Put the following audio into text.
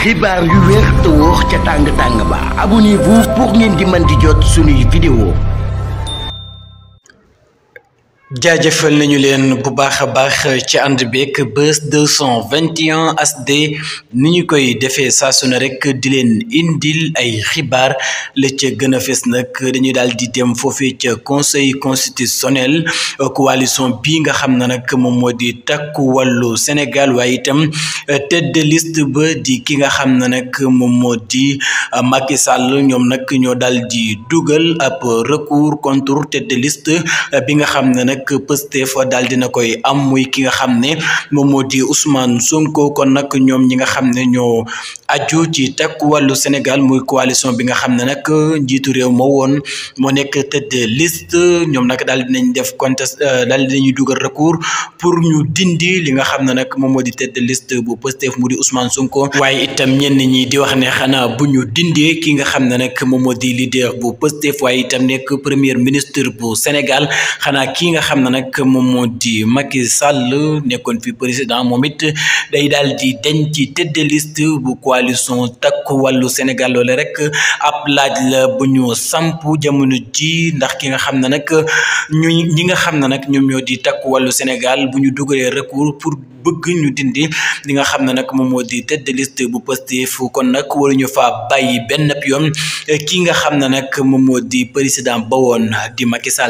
xibaar yu wér te wóor ca tàng ba abonnez-vous pour ngeen di mën di jot suñuy vidéo. jaajëfal nañu leen bu baax a baax ci ànd beeg Buzz 221 HD ni ñu koy defee saa su ne rek di leen indil ay xibaar la ca gën a fes nag dañuy daal di dem foofee ca conseil constitutionnel coalition bii nga xam ne nag moom moo di takku wàllu Sénégal waaye itam tête de liste ba di ki nga xam ne nag moom moo di Macky Sall ñoom nag ñoo daal di dugal ab recours contre tête de liste bi nga xam ne nag Pastef daal dina koy am muy ki nga xam ne moom moo di Ousmane Sonko kon nag ñoom ñi nga xam ne ñoo aju ci takku wàllu Sénégal muy coalition bi nga xam ne nag njiitu réew moo woon moo nekk tête de liste ñoom nag daal dinañ def contest daal dinañuy dugal recours pour ñu dindi li nga xam ne nag moom moo di tête de liste bu Pastef mu di Ousmane Sonko waaye itam ñenn ñi di wax ne xanaa bu ñu dindee ki nga xam ne nag moom moo di leader bu Pastef waaye itam nekk premier ministre bu Sénégal xanaa ki nga xam ne nag moom moo di Macky Sall nekkoon fi président moom it day daal di denc ci tête de liste bu coalition takku wàllu Sénégal loole rek ab laaj la bu ñu samp jamono ji ndax ki nga xam ne nag ñi nga xam ne nag ñoom ñoo di takku wàllu Sénégal bu ñu dugalee recours pour bëgg ñu dindi li nga xam ne nag moom moo di tête de liste bu Pastef kon nag waruñu faa bàyyi benn yoon ki nga xam ne nag moom moo di président ba woon di Macky Sall